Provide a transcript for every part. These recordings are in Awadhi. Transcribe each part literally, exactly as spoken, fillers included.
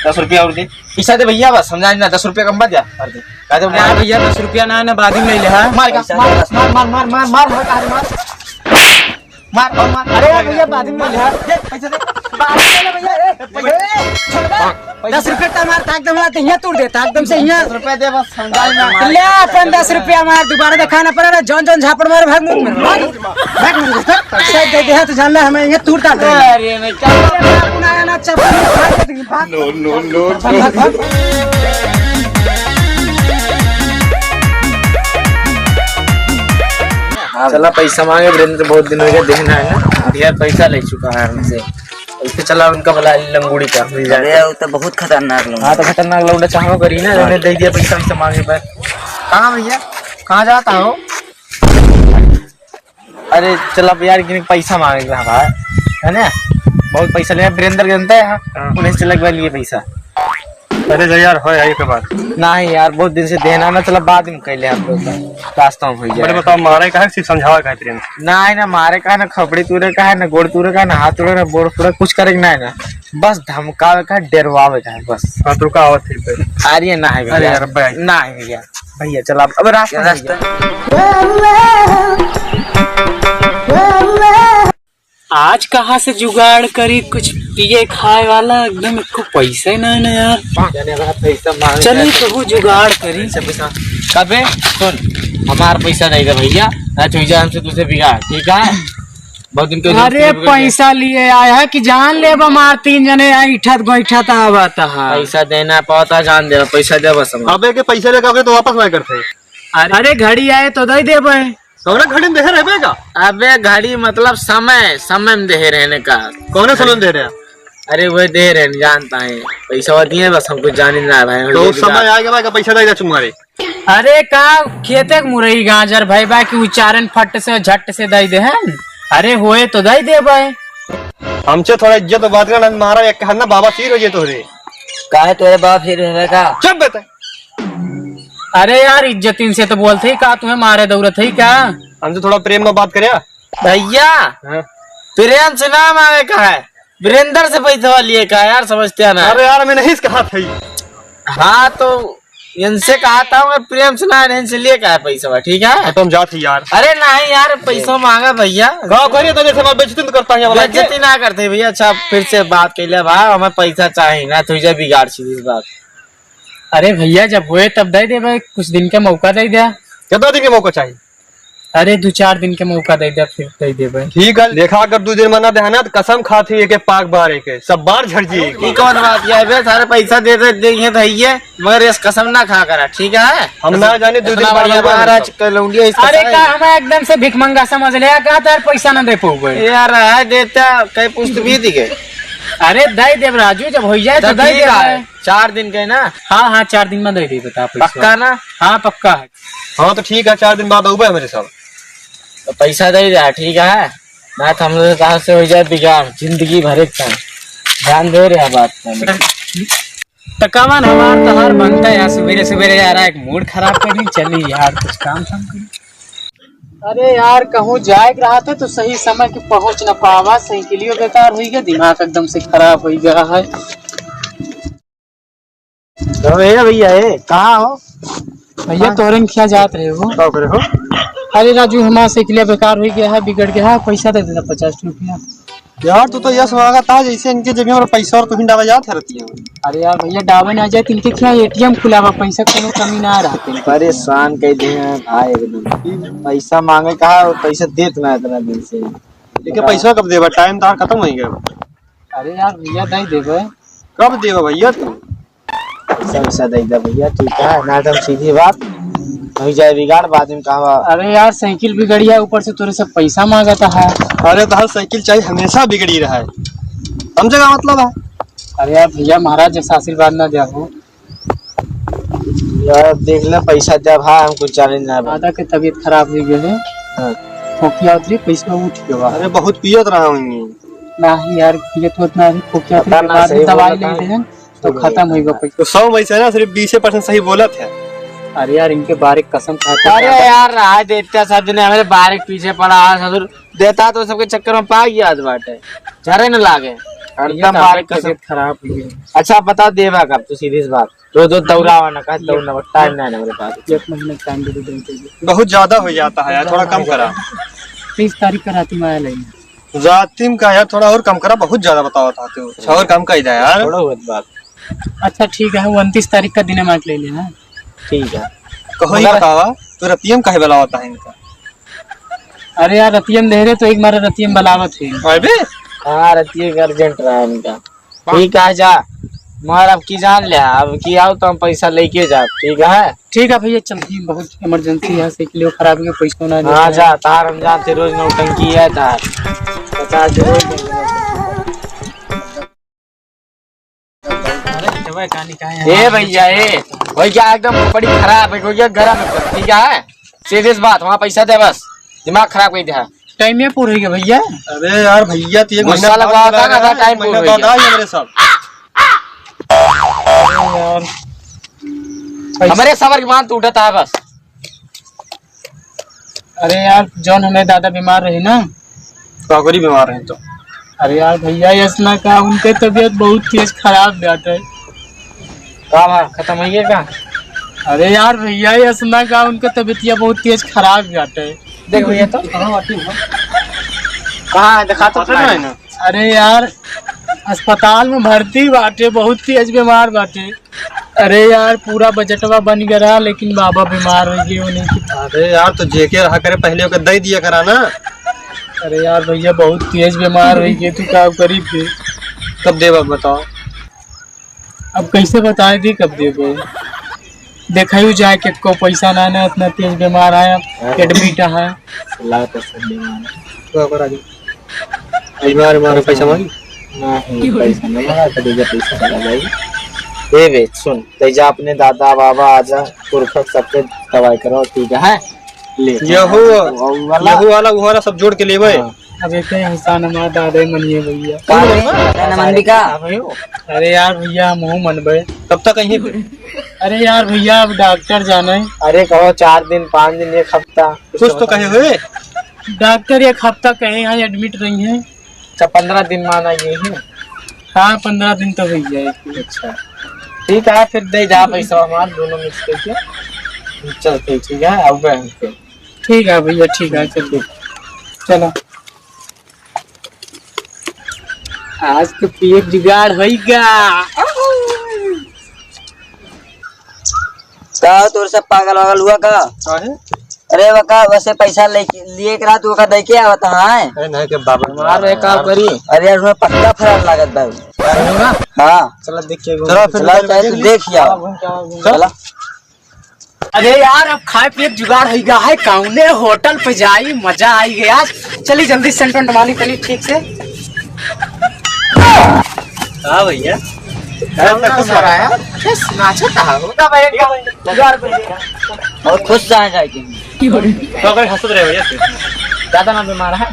दस रुपया और दे। पैसा दे भैया, बस समझा ना, दस रुपया कम बच जा। और दे। का दे? ना भैया, दस रुपया ना, ना, बाद में ले ले, हाँ? मार का, पैसा मार, दे, बस। मार, मार, मार, मार, मार, मार, मार। मार, मार, मार। अरे भैया, बाद में ले ले, हाँ? दे, पैसा दे। बाद में ले ले भैया, ए, पैसा दे। छोड़ दे। दस रुपया तो मार, ताक दम लाते, यहाँ तोड़ दे, ताक दम से यहाँ। दस रुपया दे, बस समझा ना। ले अपन दस रुपया मार, दोबारा दिखाना पड़ा ना, जौन जौन झापड़ मार, भाग मुंह में। भाग। बैठ, बैठ, बैठ। पैसा दे दे, हाँ, तो जान ले, हमें ये तूर डाल दे। अरे, मैं क्या अरे, बाप को ना आया ना, चप्पल में फाड़ के देंगे, भाग। No, no, no, भाग, भाग, भाग। हाँ, चला पैसा मांगे, वीरेंद्र बहुत दिन हो गया, देना है ना, ढेर पैसा ले चुका है हमसे। इससे चला उनका बुला ली, लंगूड़ी का मिल जाए अरे, तो। वो तो बहुत खतरनाक लौंडा। हाँ, तो खतरनाक लौंडा चाहो करी ना, हाँ। उन्हें दे दिया पैसा, हमसे मांगे पर। कहाँ भैया, कहाँ जाता हो? अरे चल अब यार, किने पैसा मांगे के रहा भाई, है ना? बहुत पैसा ले, वीरेंद्र के जनता है, हाँ। उन्हें से लगवा लिए पैसा। अरे जा यार, होय, आई के बात। नहीं यार, बहुत दिन से देना ना, चला बाद में कैले हम लोग का, रास्ता में हो बड़े गया। बताओ, मारे का है, सिर्फ समझावा का है प्रेम से? नहीं ना, मारे का है ना, खपड़ी तूरे का है ना, गोड़ तूरे का है ना, हाथ तूरे ना, बोर तूरे, कुछ करे के नहीं ना, बस धमकावे का है, डरवावे का है, बस। हाँ, तो का आवत है फिर? अरे ना है अरे भैया, यार, भाई। ना है भैया। भैया, चला, अब, अब रास्ता ये में रास्ता। भैया। आज कहाँ से जुगाड़ करी कुछ पिए खाए वाला, एकदम एको पैसा ही ना है ना यार। जाने वाला पैसा मांग चलिए, रहा है। तोहू जुगाड़ करी। पैसा, पैसा। कबे? सुन, हमार पैसा दे दे भैया, ना चुईजा हमसे दूसरे बिगाड़, ठीक है? बहुत दिन के अरे, दोस्ती हो गई है। पैसा लिए आया है कि जान लेब हमार तीन जने यहाँ इठत गोइठत आवत है। पैसा देना पड़ता, जान दे, पैसा दे बस हमार। अबे के पैसा लेकर आओगे तो वापस ना करते। अरे, अरे, घड़ी आए तो दे देबे। कौन घड़ी में देहे रहबे का? अबे, घड़ी मतलब समय, समय में देहे रहने का। कौन समय में दे रहे? अरे, वह दे रहे, जानता है, पैसा दिए, बस हमको जाने ना रहा है। तो उस समय आएगा भाई का पैसा देगा तुम्हारे। अरे का खेते के मुरई गाजर भाई बा कि उच्चारण फट से झट से दे दे हैं। अरे होए तो दे दे भाई। हमसे थोड़ा इज्जत बात करना, मारा एक हाथ ना बाबा सिर हो जाए तोहरे। काहे तोरे बाप सिर है का? चुप बेटा। अरे यार इज्जत इनसे तो बोलते ही का तुम्हें मारे दौड़त है का? हमसे थोड़ा प्रेम में बात करे। भैया, हाँ? प्रेम से ना मांगे का है, वीरेंद्र से पैसा लिए का है यार, समझते हैं ना। अरे यार, मैं नहीं कहा था। हाँ, तो इनसे कहा था, मगर प्रेम से ना, इनसे लिए का है पैसा, ठीक है? हाँ, तो हम जात ही यार। अरे नहीं यार, पैसा मांगा भैया। गाँव करिए तो जैसे हमारे बेइज्जती तो करता है, ये वाला बेइज्जती ना करते भैया। अच्छा, फिर से बात कर लिया भाई, हमें पैसा चाहिए ना, तुझे बिगाड़ चीज इस बात। अरे भैया, जब होए तब दे दे भाई, कुछ दिन का मौका दे दे। कितना दिन का मौका चाहिए? अरे, दो चार दिन के मौका दे दे, फिर दे देबे। ठीक है, देखा, अगर दो दिन में ना देहा ना, तो कसम खात ही, एक एक पाक बार एक, सब बार झड़ जाई। ई कौन बात है बे? सारे पैसा दे दे, देंगे तो है ये, मगर इस कसम ना खा करा, ठीक है? हम ना जाने, दो दिन इतना बाद बढ़िया होगा। महाराज के लौंडिया इस अरे, कसम का है। हमें एकदम से भिखमंगा समझ ले, का तार पैसा ना दे पउबे? यार, है देता, कई पुस्त भी दिखे। अरे, दे देब राजू, जब हो जाए तो तो दे ठीक देब। है, चार दिन के ना? हाँ, हाँ, चार दिन में दे देब, बता पैसा। पक्का ना? हाँ, पक्का है। हाँ, तो ठीक है, चार दिन बाद आऊबे हमरे साथ। तो पैसा दे दे, ठीक है? ना तो हम लोग कहाँ से हो जाए बिगाड़, जिंदगी भर एक काम। ध्यान दे रहे बात पे। तो कवन हमार तोहार बनता है यार, सुबेरे सुबेरे यार, एक मूड खराब कर ली, चली यार, कुछ काम धाम करी। अरे यार, कहूँ जाए के रहा थे तो सही समय के पहुँच न पावा, साइकिलियो बेकार हुई गया, दिमाग एकदम से खराब हुई गया है। तो ए भैया, ए, कहाँ हो? भैया, हाँ। तोरे में क्या जात रहे हो? का करे हो? अरे राजू, हमारा साइकिलिया बेकार हो गया है, बिगड़ गया है, पैसा दे देता पचास रुपया। यार, तू तो यस मांगा था, जैसे इनके जेब में पैसा और तुम डाला जात है रहती है। अरे यार भैया, डावे ना जाए, इनके क्या एटीएम खुला बा, पैसा कोनो कमी ना रहते। परेशान कर दे हैं भाई एकदम। पैसा मांगे कहा और पैसा देत ना इतना दिन से। इनके पैसा कब देबा? टाइम तार खत्म हो गया। अरे यार भैया, दे देबे। कब देबा भैया तू? पैसा वैसा दे दे भैया, ठीक है, ना तो हम सीधी बात हो जाए बिगाड़, बाद में कहा। अरे यार, साइकिल बिगड़ी है, ऊपर से तोरे सब पैसा मांगता है। अरे तो हर साइकिल चाहे हमेशा बिगड़ी रहा है, समझे का मतलब है? अरे यार भैया, महाराज जैसा आशीर्वाद ना दिया हो। यार देख ले, पैसा दे भाई, हम कुछ जाने ना भाई। दादा के तबीयत खराब हो गई है। हाँ। खोखिया उतरी, पैसा उठ गया। अरे बहुत पियत रहा हूँ। नहीं यार, पियत होत ना है, खोखिया उतरी, पता ना, बाद में सही दवाई बोला ले था। लेते हैं। तो खत्म होई बा पैसा। तो सौ में से ना सिर्फ बीसे परसेंट सही बोलत है। अरे यार, इनके बारे कसम खाते हैं। अरे यार, रहा देता सब जने हमरे बारे के पीछे पड़ा है ससुर, देता तो सबके चक्कर में पा गया आज बाटे, झरे न लागे। हरदम ये मारे तो कसम। तबीयत खराब हुई है। अच्छा, बता देबा कब तू, सीधी सी बात। रोज रोज दौड़ावा ना, का दौड़ना, टाइम ना है ना मेरे पास। एक महीने का टाइम दे दो, दे दो। बहुत ज्यादा हो जाता है यार, थोड़ा कम करा। तीस तारीख का राती में आया लेने। राती में का यार, थोड़ा और कम करा, बहुत ज्यादा बतावा था तू। अच्छा, और कम कर दे यार। थोड़ा बहुत बात। अच्छा ठीक है, उनतीस तारीख का दिन मार ले लेना। ठीक है। कहो ही मगर बतावा, तू रतियम काहे बुलावता है इनका? अरे यार, रतियम दे रहे तो एक बार रतियम बुलावत है। अबे? हाँ, रतिये का अर्जेंट रहा इनका। ठीक है, जा। मगर अब की जान ले, अब की आओ तो हम पैसा लेके जाब, ठीक है? ठीक है भैया, चल, ही बहुत इमरजेंसी है, साइकिल खराब है, पैसा ना दे हाँ, पाए। जा, तार हम जानते रोज नौटंकी है तार। पचास रोज नौटंकी। अरे, जब है कहानी कहाँ है? ए भैया, ए, भैया एकदम बड़ी खराब है, भैया गरम है, ठीक है? सीरियस बात, वहाँ पैसा दे बस, दिमाग खराब कर दिया। टाइम ये पूरा हो गया भैया। अरे यार भैया, तो एक गुस्सा महीना बाद लगवा होता ना, बुलाया था, है, टाइम एक महीना पूरा हो बाद गया। आइए मेरे साथ। अरे यार। हमारे सबर की बांध टूटता है बस। अरे यार, जौन हमें दादा बीमार रहे ना। कागरी बीमार रहे तो। अरे यार भैया, ऐसना का उनके तबीयत बहुत तेज खराब बाटे। का बा, खत्म होइए का? अरे यार भैया, ऐसना का उनके तबीयतिया बहुत तेज खराब बाटे। देख भैया तो। कहाँ है? दिखा तो। अरे यार, अस्पताल में भर्ती बाटे, बहुत तेज बीमार बाटे। अरे यार, पूरा बजटवा बन गया रहा, लेकिन बाबा बीमार हो गए, वो नहीं। अरे यार, तो जेके रहा करे पहले ओके दे दिया करा ना। अरे यार भैया, बहुत तेज बीमार हो गए, तू का करी फिर? कब देबा बताओ? अब कैसे बताए दी कब देबे? देखायु जाए के को पैसा ना, ना इतना तेज बीमार है, अरे। एडमिट है। ला तो सब बीमार है। तो ओकरा के। बीमार, बीमार पैसा मांगी? नहीं, पैसा नहीं मांगा, तो दे दे, पैसा चला जाई। ए बे, सुन, ते जा अपने दादा, बाबा, आजा, पुरखा सबके दवाई कराओ, ठीक है? ले। यहू, और वाला? यहू वाला, वो वाला सब जोड़ के लेबे। हाँ। अब एक ही एहसान हमारा दादा ही मनिए भैया। का रे? दादा न मनबी का? अरे यार भैया, हम हूँ मनबे। कब तक यहीं पे? अरे यार भैया, अब डॉक्टर जाने। अरे कहो चार दिन, पाँच दिन, एक हफ्ता। कुछ तो कहे हुए? डॉक्टर एक हफ्ता कहे यहाँ एडमिट रही हैं। अच्छा, पन्द्रह दिन माना ये है? हाँ, पन्द्रह दिन तो हो ही जाएगी। अच्छा, ठीक है, फिर दे जा पैसा हमार दोनों मिक्स करके। चलते, ठीक है, अब गए हम फिर। ठीक है भैया, ठीक है, चलते। चलो। आज तो पिए जुगाड़ होइगा। का हो, तोर सब पागल वागल हुआ का? काहे? अरे वका वैसे पैसा लेके, लिए के रहा, तू ओका दे के आवत है। अरे नहीं के बाबा मार रे, का करी? अरे यार, उसमें पक्का फरार लागत बा। हाँ। चला देख के चला फिर चला, चाहे तू देख लिया। चला। अरे यार, अब खाए पिए के जुगाड़ होइगा है, कौने होटल पे जाई, मजा आई गया। चली जल्दी सेंट वेंट माली तनी ठीक से। हाँ भैया। अरे, तो खुश हो रहा है। यस, नाचो कहाँ हो? बहुत खुश जाए जाए के। तो अगर हंसत रहे भैया, ज्यादा ना बीमार है।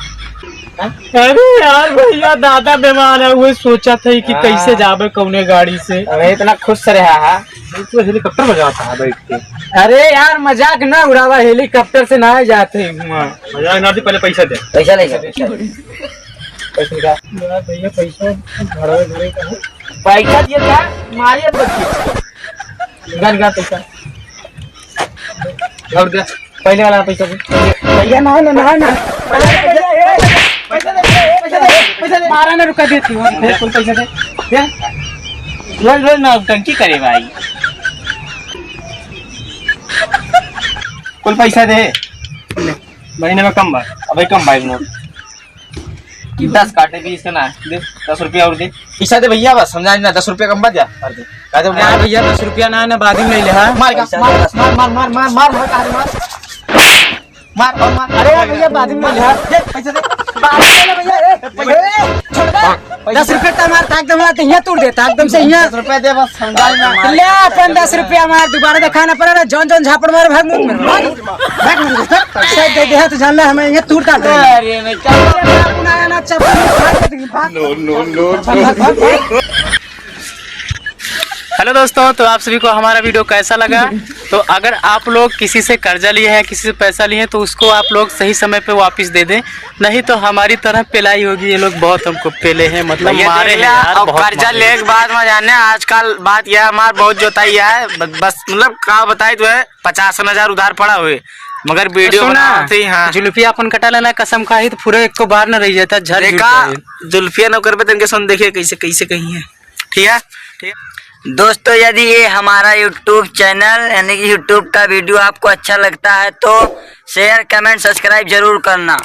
अरे यार भैया, दादा बीमार है, वो सोचा था कि हाँ। कैसे जाबे कौने गाड़ी से। अरे इतना खुश रहा है। तो हेलीकॉप्टर में जाता है बैठ के। अरे यार, मजाक ना उड़ावा, हेलीकॉप्टर से ना जाते हैं वहाँ। मजाक ना, पहले पैसा दे। पैसा ले जा, पैसा। पैसा का? यार भैया, पैसा भरवे भरे का है। पैसा दिए क्या? मारिए बच्चे। घर का पैसा। और दे। पहले वाला पैसा दे। भैया, ना, ना, ना, ना। पैसा दे, पैसा दे, पैसा दे, पैसा दे। बारह ना रुका देती हूँ। दे, कुल पैसा दे। दे। रोज, रोज ना टंकी करे भाई। कुल पैसा दे। ले, महीने में कम बा। अबे कम बा एक नोट। दस काटे, बीस का ना, दे, दस रुपया और दे। पैसा दे भैया, बस समझा ना, दस रुपया कम बच जा। और दे। का दे यार भैया, दस रुपया ना, ना, बाद में ले ले, हाँ। मार का, पैसा मार, दे, दस मार, मार, मार, मार, मार, मार, मार, मार, मार, मार। अरे यार भैया, बाद में ले ले, हाँ। दे, पैसा दे। बाद में ले ले भैया, ए, ए, छोड़ दे। दस रुपया तो हमार ताक दे, हमार तो यहाँ तोड़ देता, एकदम से यहाँ। दस रुपया दे, बस समझा ना। ले अपन दस रुपया हमार, दोबारा दिखाना पड़ा ना, जौन जौन झापड़ मारे, भाग मुंह में, भाग। भाग मुंह में, भाग। पैसा दे दे, हाँ, तो जान ले, हमें यहाँ तोड़ डाल दे। अरे, मैं क्या चप्पल उठाया ना, चप्पल उठा के भाग। No, no, no, no। भाग, भाग, भाग। हेलो दोस्तों, तो आप सभी को हमारा वीडियो कैसा लगा? तो अगर आप लोग किसी से कर्जा लिए हैं, किसी से पैसा लिए हैं, तो उसको आप लोग सही समय पे वापस दे दें, नहीं तो हमारी तरह पेलाई होगी। ये लोग बहुत हमको पेले हैं, मतलब भैया मारे देख हैं लिया, यार, और बहुत कर्जा मारे। लेके बाद में जाने, आजकल बात यह हमार बहुत जोताई है, ब-, बस मतलब का बताई तो है, पचास हजार उधार पड़ा हुए, मगर वीडियो सुना, बनावत ही, हाँ। जुल्फिया अपन कटा लेना, कसम खाही तो पूरा एक को बार न रह जाता, झर झुर देखा, जाए। जुल्फिया नौकर पे तनके सुन देखिए कैसे, कैसे कही है, ठीक है, ठीक है। दोस्तों, यदि ये हमारा YouTube चैनल यानी कि YouTube का वीडियो आपको अच्छा लगता है तो शेयर, कमेंट, सब्सक्राइब जरूर करना।